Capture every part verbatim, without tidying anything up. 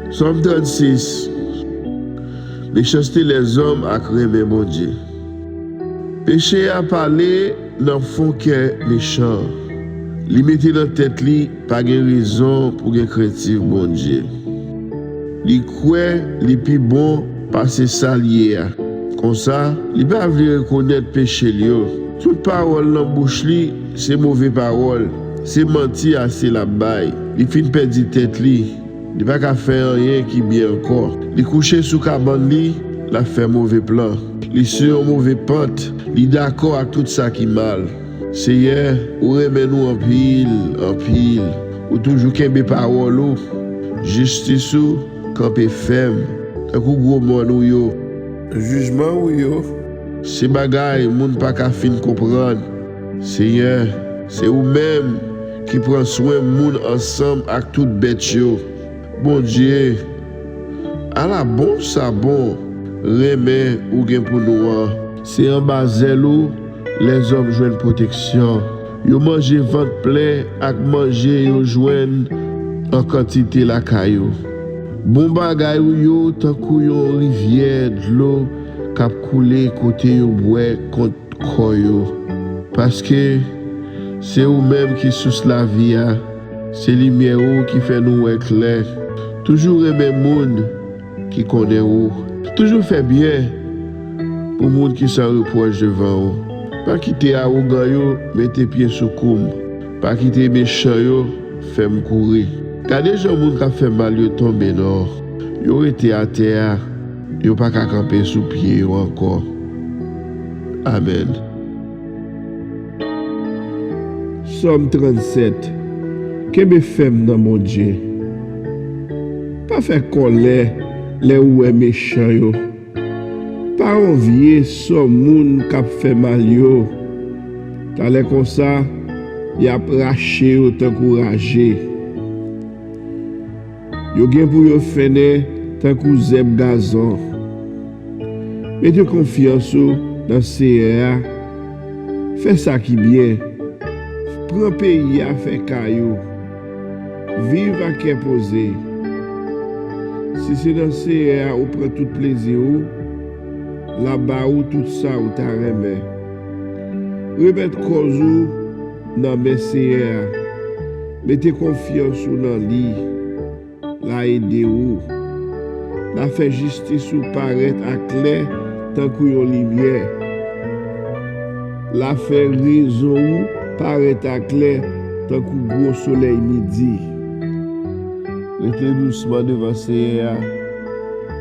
Sòm trannsis. Mechanste lèzòm ak renmen Bondye. Peche a pale nan fon kè mechan an. Li mete nan tèt li pa gen rezon pou gen krentif Bondye. Li kwè li pi bon pase sa l ye a. Konsa, li pa vle rekonèt peche l yo. Tout pawòl nan bouch li se move pawòl, se manti ase l ap bay. Li fin pèdi tèt li. Li pa ka fè anyen ki byen ankò. Li kouche sou kabann li, l ap fè move plan. Li sou yon move pant, li dakò ak tout sa ki mal. Seyè, ou renmen nou anpil, anpil. Ou toujou kenbe pawòl ou. Jistis ou kanpe fèm, tankou gwo mòn ou yo. Jijman ou yo, se bagay moun pa ka fin konprann. Seyè, se ou menm ki pran swen moun ansanm ak tout bèt yo. Bondye, ala bon sa bon, renmen ou gen pou nou an. Se anba zèl ou lèzòm jwenn pwoteksyon. Yo manje vant plen ak manje yo jwenn an kantite lakay ou. Bon bagay ou yo tankou yon rivyè dlo k ap koule kote yo bwè kont kò yo. Paske se ou menm ki sous lavi a, se limyè ou ki fè nou wè klè. Toujou renmen moun ki konnen ou. Toujou fè byen pou moun ki san repwòch devan ou. Pa kite awogan yo mete pye sou kou m. Pa kite mechan yo fè m kouri. Gade jan moun k ap fè mal yo tonbe non. Yo rete atè a, yo pa ka kanpe sou pye yo ankò. Amèn. Sòm trannsèt. Kenbe fèm nan Bondye. Pa fè kòlè lè ou wè mechan yo. Pa anvye sò moun k ap fè mal yo. Talè konsa, y ap rache yo tankou raje. Yo gen pou yo fennen tankou zèb gazon. Mete konfyans ou nan Seyè a. Fè sa ki byen. Pran peyi a fè kay ou. Viv ak kè poze. Si se nan Seyè a ou pran tout plezi ou, l ap ba ou tout sa ou ta renmen. Remèt kòz ou nan men Seyè a. Mete konfyans ou nan li. L a ede ou. L a fè jistis ou parèt aklè tankou yon limyè. L a fè rezon ou parèt aklè tankou gwo solèy midi. Rete dousman devan Seyè a.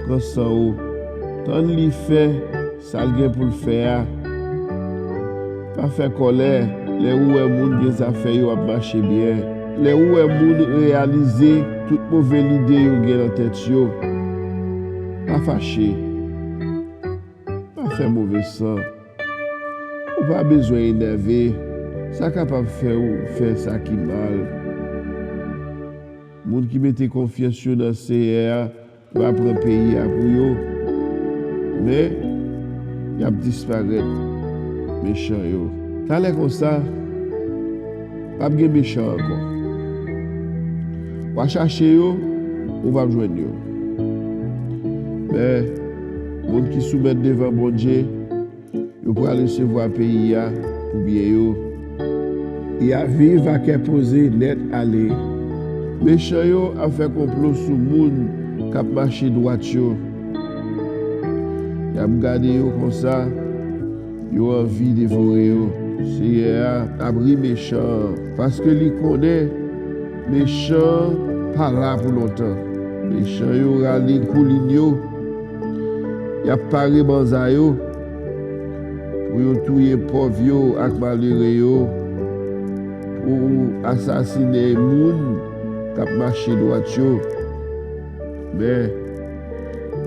Pran san ou. Tann li fè sa l gen pou l fè a. Pa fè kòlè lè ou wè moun gen zafè yo ap mache byen. Lè ou wè moun reyalize tout move lide yo gen nan tèt yo. Pa fache. Pa fè move san. Ou pa bezwen enève. Sa kapab fè ou fè sa ki mal. Moun ki mete konfyans yo nan Seyè a va pran peyi a pou yo, men y ap disparèt mechan yo. Talè konsa, p ap gen mechan ankò. W a chache yo, ou p ap jwenn yo. Men, moun ki soumèt devan Bondye, yo pral resevwa peyi a pou byen yo. Y a viv ak kè poze nèt ale. Mechan yo ap fè konplo sou moun k ap mache dwat yo. Y ap gade yo konsa, yo anvi devore yo. Seyè a ap ri mechan an, paske li konnen mechan an pa la pou lontan. Mechan yo rale koulin yo. Y ap pare banza yo pou yo touye pòv yo ak malere yo, pou asasinen moun k ap mache dwat yo. Men,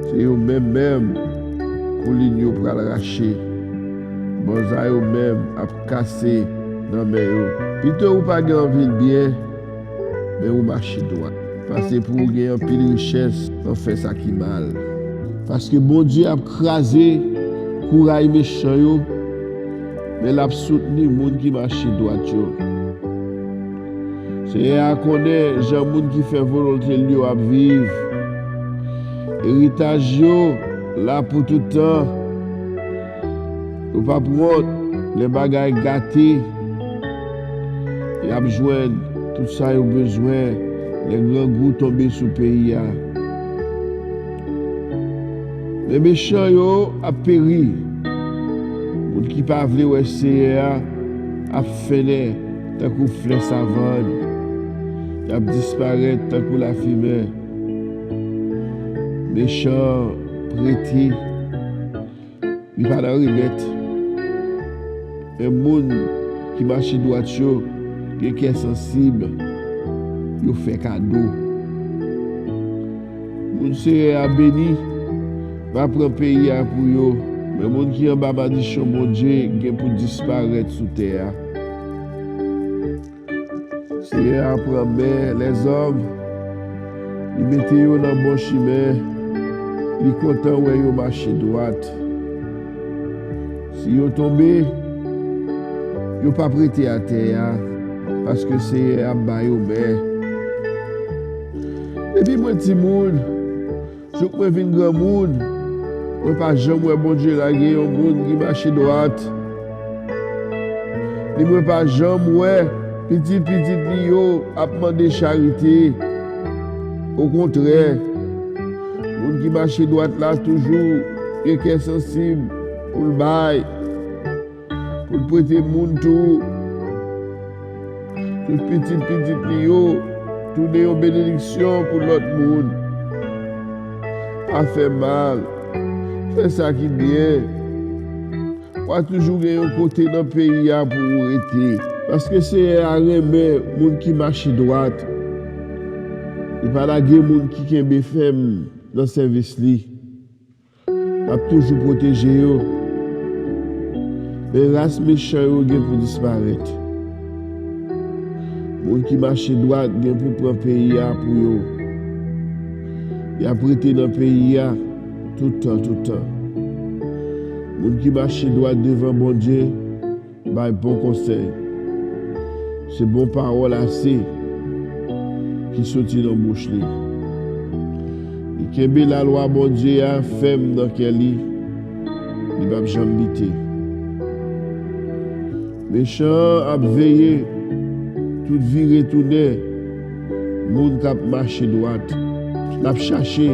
se yo menm menm koulin yo pral rache. Banza yo menm ap kase nan men yo. Pito ou pa gen anpil byen, men ou mache dwat. Pase pou ou gen anpil richès nan fè sa ki mal. Paske Bondye ap kraze kouray mechan yo, men l ap soutni moun ki mache dwat yo. Seyè a konnen jan moun ki fè volonte l yo ap viv. Eritaj yo la pou tout tan. Yo p ap wont lè bagay gate. Y ap jwenn tout sa yo bezwen lè grangou tonbe sou peyi a. Men mechan yo ap peri. Moun ki pa vle wè Seyè a ap fennen tankou flè savann. Y ap disparèt tankou lafimen. Mechan an prete, li pa nan remèt. Men moun ki mache dwat yo gen kè sansib, yo fè kado. Moun Seyè a beni va pran peyi a pou yo, men moun ki anba malediksyon Bondye gen pou disparèt sou tè a. Seyè a pran men lèzòm, li mete yo nan bon chimen, li kontan wè yo mache dwat. Si yo tonbe, yo p ap rete atè a, paske Seyè a ap ba yo men. Depi mwen timoun, jouk mwen vin granmoun, mwen pa janm wè Bondye lage yon moun ki mache dwat. Ni mwen pa janm wè pitit pitit li yo ap mande charite. Okontrè, moun ki mache dwat la toujou gen kè sansib pou l bay, pou l prete moun tou. Tout pitit pitit li yo tounen yon benediksyon pou lòt moun. Pa fè mal, fè sa ki byen. W a toujou gen yon kote nan peyi a pou ou rete. Paske Seyè a renmen moun ki mache dwat. Li pa lage moun ki kenbe fèm nan sèvis li. L ap toujou pwoteje yo. Men ras mechan yo gen pou disparèt. Moun ki mache dwat gen pou pran peyi a pou yo. Y ap rete nan peyi a tout tan, tout tan. Moun ki mache dwat devan Bondye bay bon konsèy. Se bon pawòl ase ki soti nan bouch li. Li kenbe lalwa Bondye a fèm nan kè li, li p ap janm bite. Mechan an ap veye tout vire tounen moun k ap mache dwat. L ap chache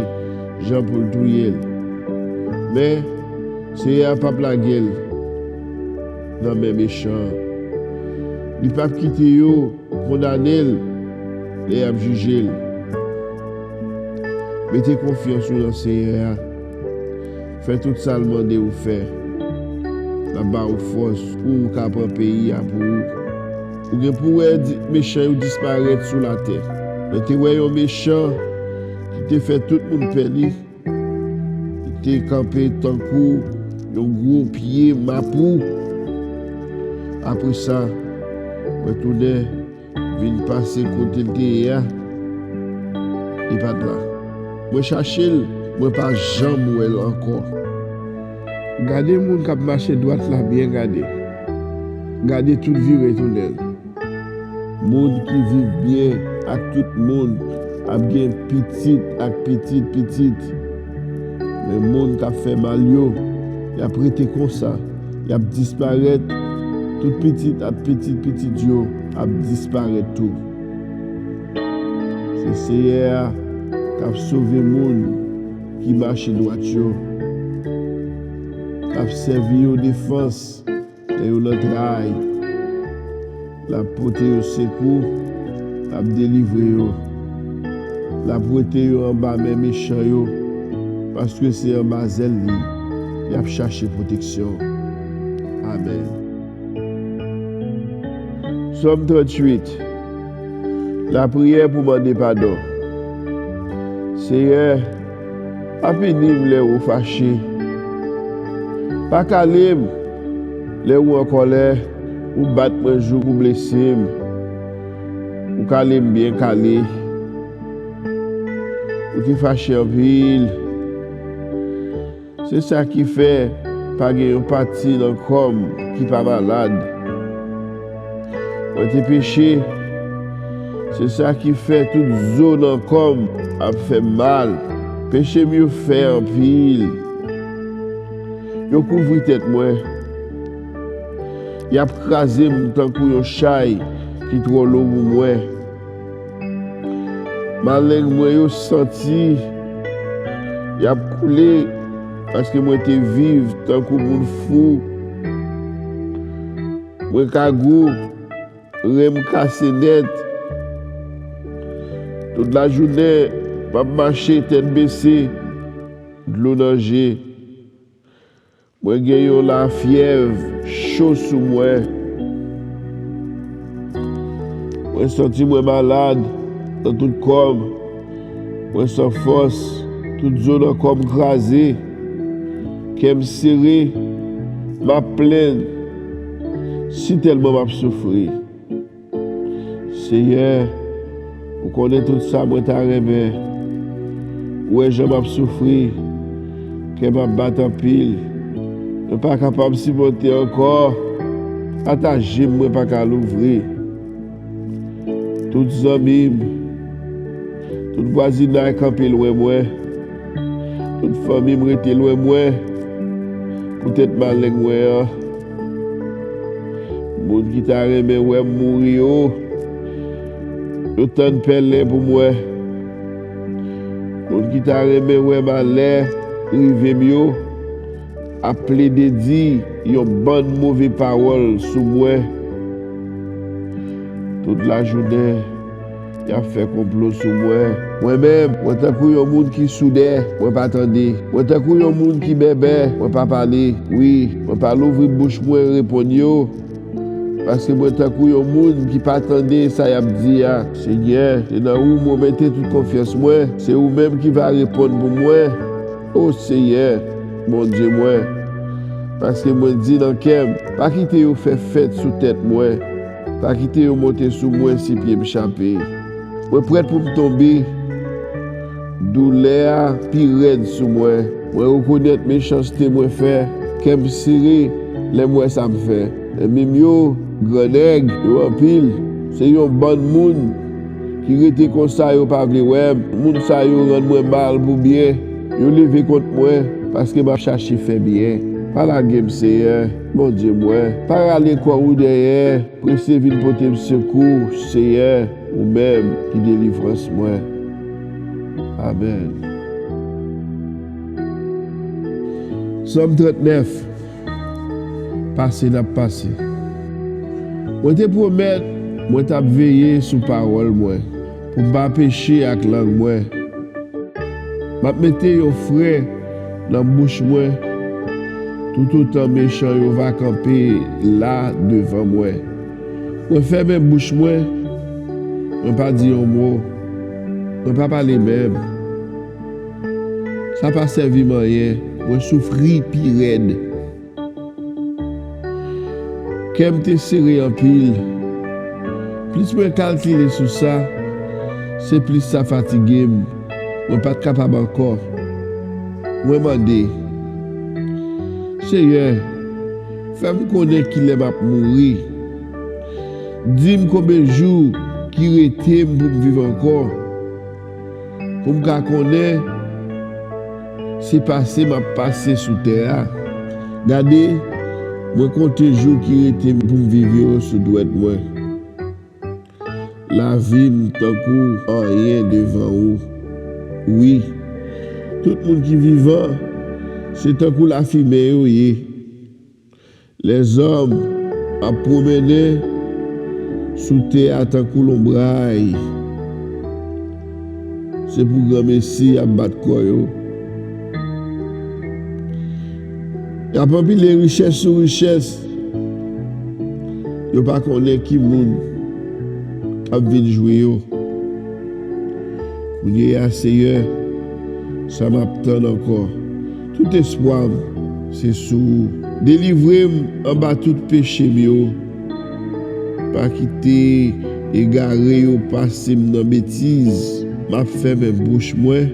jan pou l touye l. Men, Seyè a p ap lage l nan men mechan an. Li p ap kite yo kondane l lè y ap jije l. Mete konfyans ou nan Seyè a. Fè tout sa l mande w fè. L ap ba w fòs pou w ka pran peyi a pou ou. Ou gen pou wè di-, mechan yo disparèt sou latè. Mwen te wè yon mechan ki te fè tout moun pè li. Li te kanpe tankou yon gwo pye mapou. Apre sa, mwen tounen vin pase kote l te ye a. Li pa t la. Mwen chache l, mwen pa janm wè l ankò. Gade moun k ap mache dwat la byen gade. Gade tout vire tounen l. Moun ki viv byen ak tout moun ap gen pitit ak pitit pitit. Men moun k ap fè mal yo, y ap rete konsa, y ap disparèt. Tout pitit ak pitit pitit yo ap disparèt tou. Se Seyè a k ap sove moun ki mache dwat yo, k ap sèvi yo defans lè yo nan tray. L ap pote yo sekou, l ap delivre yo. L ap wete yo anba men mechan yo, paske se anba zèl li y ap chache pwoteksyon. Amèn. Sòm tranntuit. Lapriyè pou mande padon. Seyè, pa pini m lè ou fache. Pa kale m lè ou an kòlè, ou bat mwen jouk ou blese m. Ou kale m byen kale. Ou te fache anpil. Se sa ki fè pa gen yon pati nan kò m ki pa malad. Mwen te peche. Se sa ki fè tout zo nan kò m ap fè m mal. Peche m yo fè anpil. Yo kouvri tèt mwen. Y ap kraze m tankou yon chay ki twò lou pou mwen. Maleng mwen yo santi, y ap koule, paske mwen te viv tankou moun fou. Mwen ka gou, ren m kase nèt. Tout lajounen, m ap mache tèt bese, dlo nan je. Mwen gen yon lafyèv cho sou mwen. Mwen santi mwen malad nan tout kò m. Mwen san fòs, tout zo nan kò m kraze. Kè m sere, m ap plenn, sitèlman m ap soufri. Seyè, ou konnen tout sa mwen ta renmen. Ou wè jan m ap soufri, kè m ap bat anpil. Mwen pa kapab sipòte ankò. Ata je m mwen pa ka louvri. Tout zanmi m, tout vwazinay kanpe lwen mwen. Tout fanmi m rete lwen mwen poutèt maleng mwen an. Moun ki ta renmen wè m mouri yo, yo tann pèlen pou mwen. Moun ki ta renmen wè malè rive m yo ap plede di yon bann move pawòl sou mwen. Tout lajounen, y ap fè konplo sou mwen. Mwen menm, mwen tankou yon moun ki soudè, mwen pa tande. Mwen tankou yon moun ki bèbè, mwen pa pale. Wi, mwen pa louvri bouch mwen reponn yo, paske mwen tankou yon moun ki pa tande sa y ap di a. Senyè, se nan ou mwen mete tout konfyans mwen. Se ou menm ki va reponn pou mwen. O Seyè, Bondye mwen, paske mwen di nan kè m, pa kite yo fè fèt sou tèt mwen. Pa kite yo monte sou mwen si pye m chape. Mwen prèt pou m tonbe. Doulè a pi rèd sou mwen. Mwen rekonèt mechanste mwen fè. Kè m sere lè m wè sa m fè. Ènmi m yo grannèg, yo anpil. Se yon bann moun ki rete konsa, yo pa vle wè m. Moun sa yo rann mwen mal pou byen. Yo leve kont mwen paske m ap chache fè byen. Pa lage m, Seyè, Bondye mwen. Pa rale kò ou dèyè. Prese vin pote m sekou, Seyè, ou menm ki delivrans mwen. Amèn. Sòm trannèf. Pase n ap pase. Mwen te pwomèt mwen t ap veye sou pawòl mwen, pou m pa peche ak lang mwen. M ap mete yon fren nan bouch mwen, toutotan mechan yo va kanpe la devan mwen. Mwen fèmen bouch mwen, mwen pa di yon mo, mwen pa pale menm. Sa pa sèvi m anyen, mwen soufri pi rèd. Kè m te sere anpil. Plis mwen kalkile sou sa, se plis sa fatige m. Mwen pa t kapab ankò. Mwen mande, Seyè, fè m konnen kilè m ap mouri. Di m konbyen jou ki rete m pou m viv ankò. Pou m ka konnen si pase m ap pase sou tè a. Gade, mwen konte jou ki rete m pou m viv yo sou dwèt mwen. Lavi m tankou anyen devan ou. Wi, tout moun ki vivan, se tankou lafimen yo ye. Lèzòm ap pwomennen sou tè a tankou lonbray. Se pou granmesi y ap bat kò yo. Y ap anpile richès sou richès. Yo pa konnen ki moun k ap vin jwi yo. Kounye a, Seyè, sa m ap tann ankò. Tout espwa m, se sou ou. Delivre m anba tout peche m yo. Pa kite egare yo pase m nan betiz. M ap fèmen bouch mwen.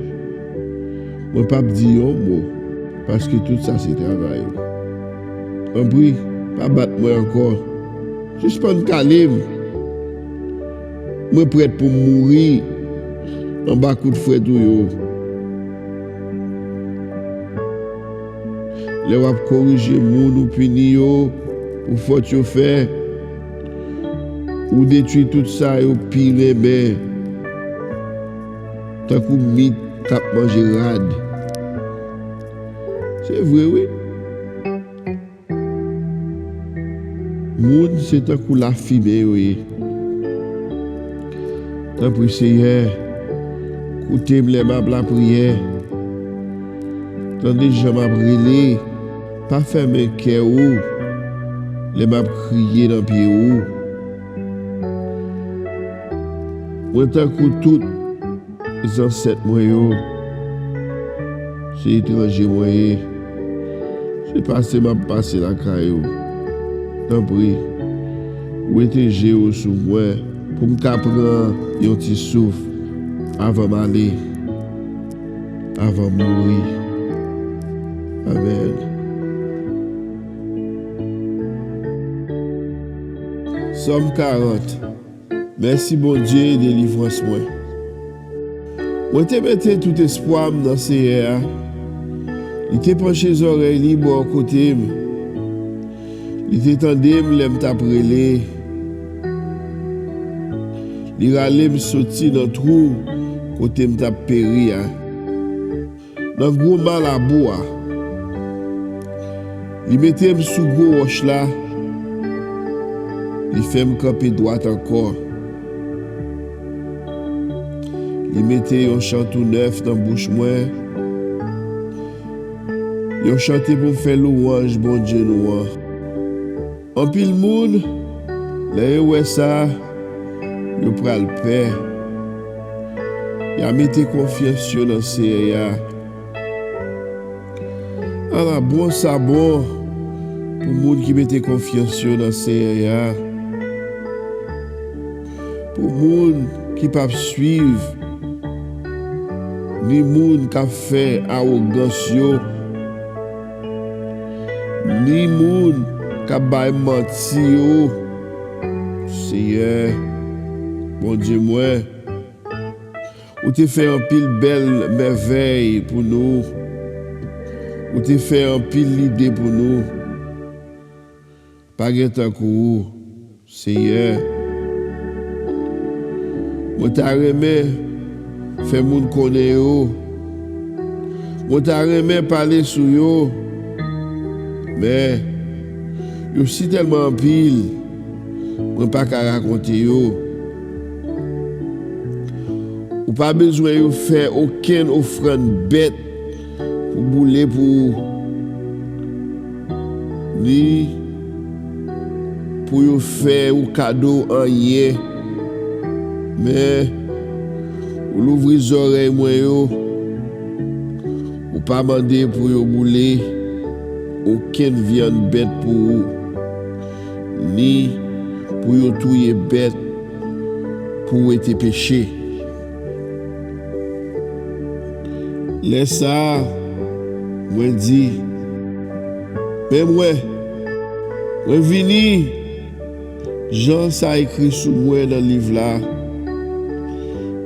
Mwen p ap di yon mo, paske tout sa se travay ou. Tanpri, pa bat mwen ankò. Sispann kale m. Mwen prèt pou m mouri anba kout frèt ou yo. Lè w ap korije moun ou pini yo pou fòt yo fè, ou detwi tout sa yo pi renmen, tankou mit k ap manje rad. Se vre, wi. Moun se tankou lafimen yo ye. Tanpri, Seyè, koute m lè m ap lapriyè. Tande jan m ap rele. Pa fèmen kè ou lè m ap kriye nan pye ou. Mwen tankou tout zansèt mwen yo, se etranje mwen ye. Se pase m ap pase lakay ou. Tanpri, wete je w sou mwen pou m ka pran yon ti souf avan m ale, avan m mouri. Amèn. Sòm karant. Mèsi, Bondye, delivrans mwen. Mwen te mete tout espwa m nan Seyè a. Li te panche zòrèy li bò kote m. Li te tande m lè m t ap rele. Li rale m soti nan twou kote m t ap peri a, nan gwo ma labou a. Li mete m sou gwo wòch la. Li fè m kanpe dwat ankò. Li mete yon chan tou nèf nan bouch mwen, yon chante pou m fè lwanj Bondye nou an. Anpil moun, lè yo wè sa, yo pral pè. Y a mete konfyans yo nan Seyè a. Ala bon sa bon pou moun ki mete konfyans yo nan Seyè a, pou moun ki p ap swiv ni moun k ap fè awogans yo, ni moun k ap bay manti yo. Seyè, Bondye mwen, ou te fè anpil bèl mèvèy pou nou. Ou te fè anpil lide pou nou. Pa gen tankou ou, Seyè. Mwen ta renmen fè moun konnen yo. Mwen ta renmen pale sou yo. Men, yo sitèlman anpil, mwen pa ka rakonte yo. Ou pa bezwen yo fè okenn ofrann bèt pou boule pou ou, ni pou yo fè ou kado anyen. Men, ou louvri zòrèy mwen yo. Ou pa mande pou yo boule okenn vyann bèt pou ou, ni pou yo touye bèt pou wete peche. Lè sa a, mwen di, men mwen, mwen vini, jan sa ekri sou mwen nan liv la.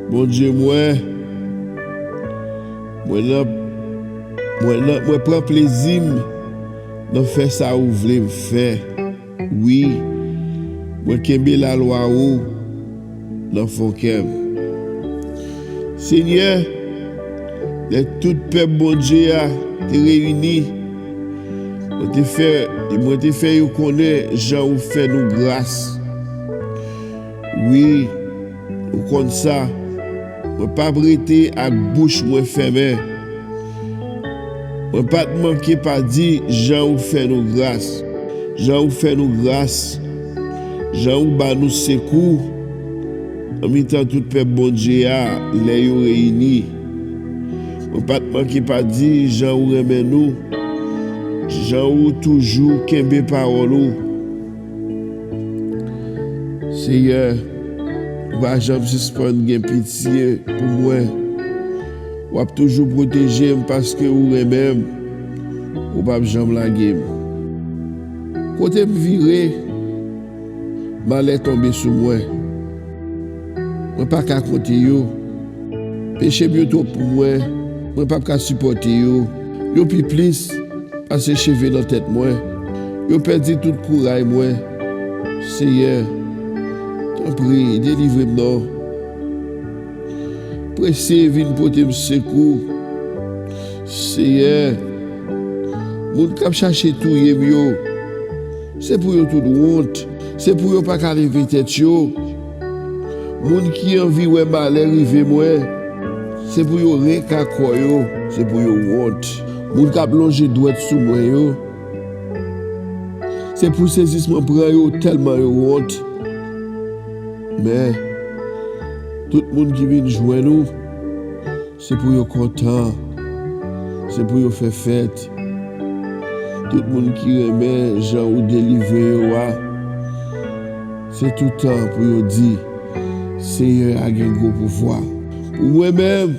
Bondye mwen, mwen nan, mwen nan, mwen pran plezi m nan fè sa ou vle m fè. Wi, mwen kenbe lalwa ou nan fon kè m. Senyè, lè tout pèp Bondye a te reyini, mwen te fè, mwen te fè yo konnen jan ou fè nou gras. Wi, ou konn sa, mwen p ap rete ak bouch mwen fèmen. Mwen pa t manke pa di jan ou fè nou gras, jan ou fè nou gras, jan ou ba nou sekou nan mitan tout pèp Bondye a lè yo reyini. Mwen pa t manke pa di jan ou renmen nou, jan ou toujou kenbe pawòl ou. Seyè, ou pa janm sispann gen pitye pou mwen. W ap toujou pwoteje m paske ou renmen m. Ou p ap janm lage m. Kote m vire, malè tonbe sou mwen. Mwen pa ka konte yo. Peche m yo twòp pou mwen. Mwen p ap ka sipòte yo. Yo pi plis pase cheve nan tèt mwen. Yo pèdi tout kouray mwen. Seyè, tanpri, delivre m non. Prese vin pote m sekou. Seyè, moun k ap chache touye m yo, se pou yo tout wont. Se pou yo pa ka leve tèt yo. Moun ki anvi wè malè rive mwen, se pou yo reka kò yo, se pou yo wont. Moun k ap lonje dwèt sou mwen yo, se pou sezisman pran yo tèlman yo wont. Men, tout moun ki vin jwenn ou, se pou yo kontan, se pou yo fè fèt. Tout moun ki renmen jan ou delivre yo a, se toutan pou yo di, Seyè a gen gwo pouvwa. Pou mwen menm,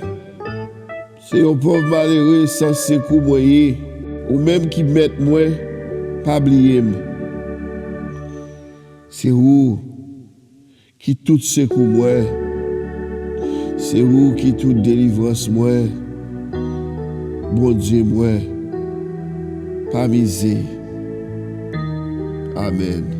se yon pòv malere san sekou mwen ye. Ou menm ki mèt mwen, pa bliye m. Se ou ki tout sekou mwen. Se ou ki tout delivrans mwen. Bondye mwen, pa mize. Amèn.